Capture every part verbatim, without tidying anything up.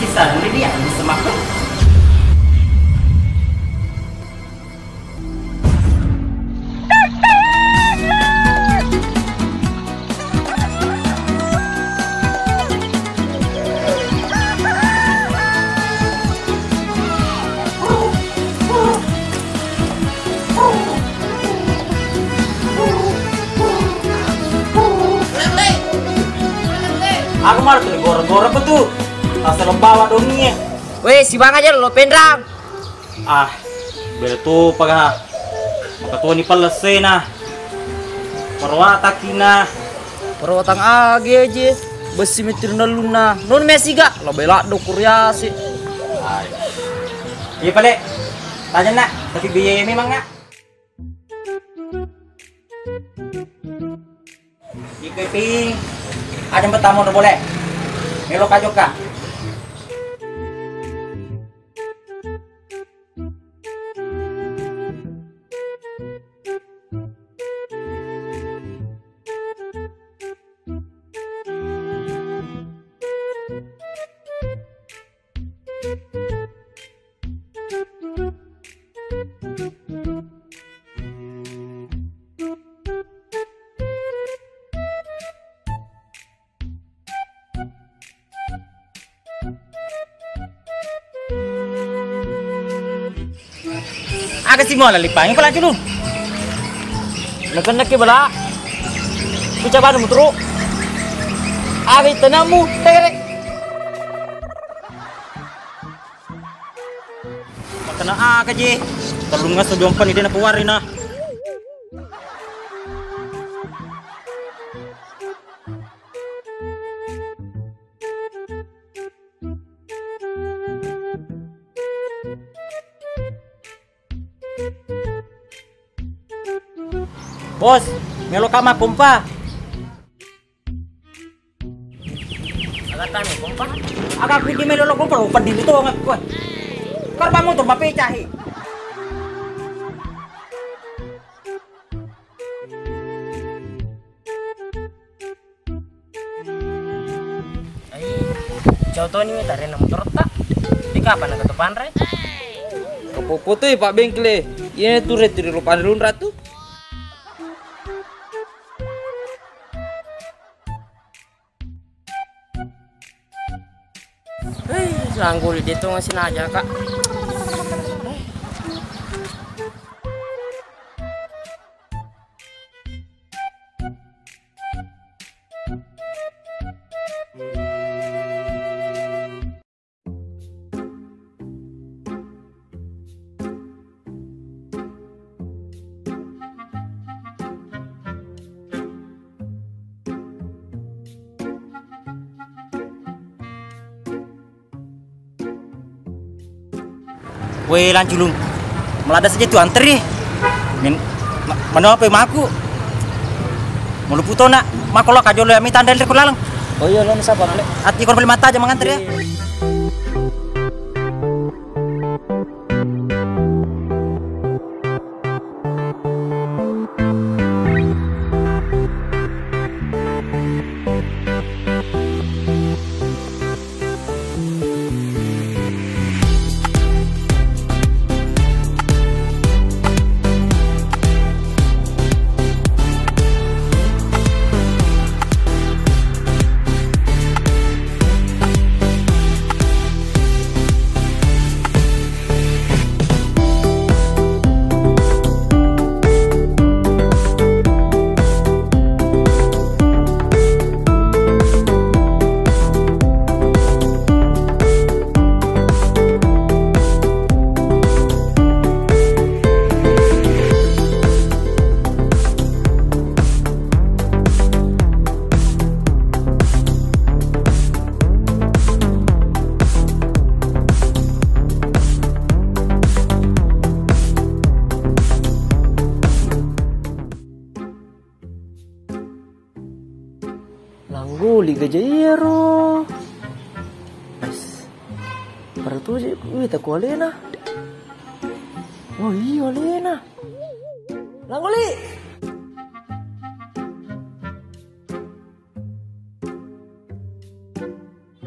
Bisa, udah dia, bisa makan. Aku malah tuh gora-gora apa tuh? Asal bawa dongnya. Weh, si Bang aja lo penrang. Ah, bela tu paga. Maka tuani pallesena. Perwatakina. Perwatang age je. Besi mitir nalunna. Non mesiga. Lo bela do kuriasi. Iya pale. Tanya nak, tapi biaya memang nak. Iko pi, aja pertama udah boleh. Melo kajokka. Aga si mola lipangi ko laju lu. Nakenna ki bela. Ku cabanu muturu. Aga itenamu, tegere. Makana aga je. Tellung asu jompa ni dena pewarina. Bos, melo ka mappompa. Aga tanu pompa? Aga ku di melo lo pompa, lo peddi to ngak koe. Karpa motor mapecahi. Ai, jauh toni tarena motorotta. Di kapan naga to panre? Kapopo tu Pak Bengkle. Iya tu re tu ri lo panre lunra tu. Hei, langguli de tu ngasinaja, Kak. Weh, Lanculung. Melada saja tu anteri. Min, ma-, mano apa maku? Malupu to nak, mako lo kajolo ami tandai ko laleng. Oh iya, lo ni sapa, Lek? Ati kon beli mata aja manganter ya. Langguli gaja iyaro. Ais. Pada tu je wita ko alena. Oh iya alena. Langguli.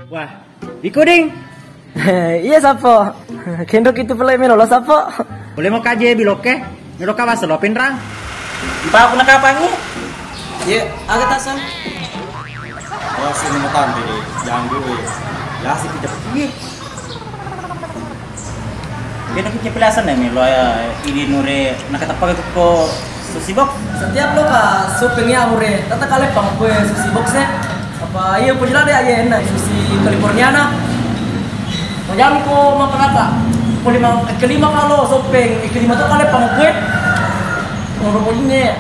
Wah, iko ding. Iya, Sappo. Kenro kitu pale melo lo, Sappo. Boleh mau kaje bilokke? Melo kawas lo pinrang. Ipa aku nakapangi? Iya, aga tasang. Wah, sini mau tante deh. Jangan dulu ya. Ya, sih kita pergi. Kita pikir pelasan ya, Milo ya. Ini nure, nak kata pakai ko sushi box. Setiap lo ka shopping ya, mure. Tata kale pang kue sushi box ya. Apa iya, pujila deh aja enak. Sushi Californiana. Mau jam ko makan apa? Kelima, kelima kalau shopping, kelima tuh kale pang kue. Mau rumputnya.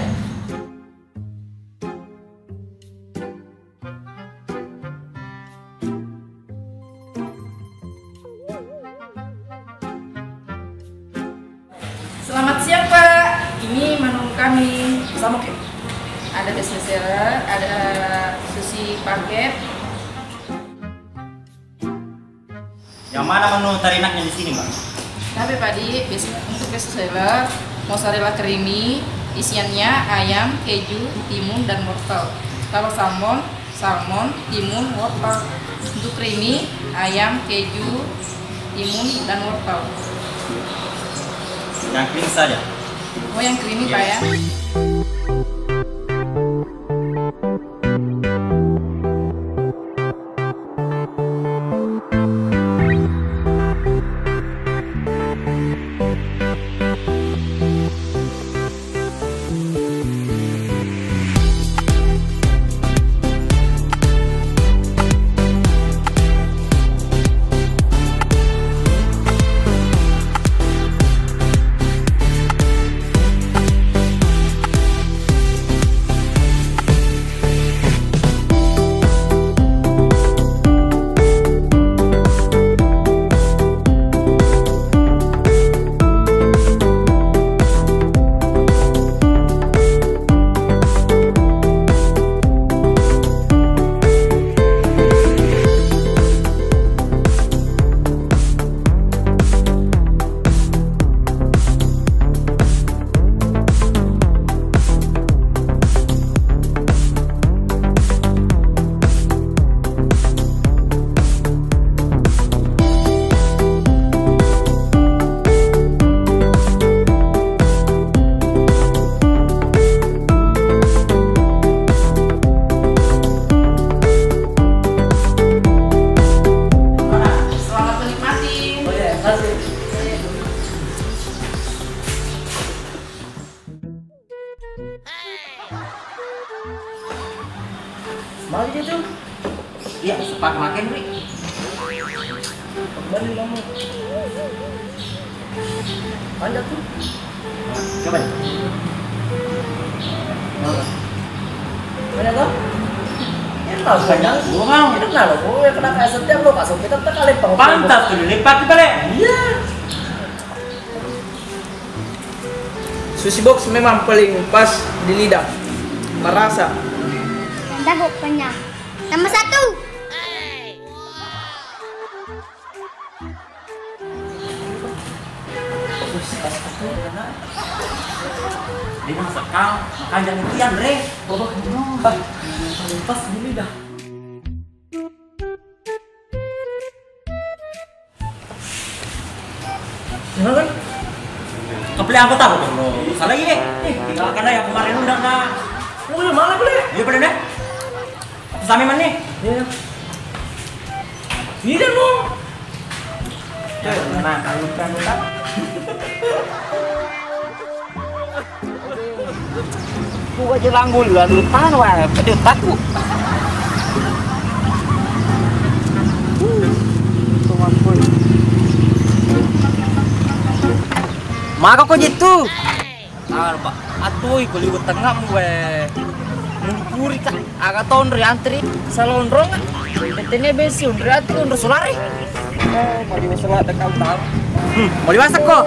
Selamat siang, Pak. Ini menu kami. Sama, Kek. Ada best seller, ada sushi paket. Yang mana menu terinaknya di sini, Mbak? Tabe padi, biasanya untuk best seller, mozzarella creamy, isiannya ayam, keju, timun, dan wortel. Kalau salmon, salmon, timun, wortel. Untuk creamy, ayam, keju, timun, dan wortel. Yang creamy saja? Oh, yang creamy, Pak, ya. Selamat menikmati. Oh iya, makasih. Mau gitu? Iya, sepak makan, Ri. Kembali kamu. Panjat tuh. Coba. Mana tuh? Ini tahu panjang. Gua mau. Ini kenapa? Gua kena kayak setiap lo kasih kita tekan lempar. Pantas tuh, lipat balik. Iya. Sushi box memang paling pas di lidah. Merasa. Tahu kenyang. Tambah satu. Dia masak kau, makan jangan kian, Re. Oh, paling pas di lidah. Kenapa? Kepala apa tahu kalau salah ini. Eh, tinggal karena yang kemarin udah nggak. Oh, iya, mana boleh? Iya, boleh deh. Sami mana? Iya. Ini deh, mau. Nah, kalau kan, kan. Ku aja langgul, langgul tanah, wah, pedih takut. Maka kok gitu? Ah, Pak, atui ko liwet tengah mu, weh. Mulukuri, Kak. Aga tonri antri salonrong. Tentennya besi unri antri unri solare. Eh, mau liwet selat dekat tahu. Hmm, mau liwet seko.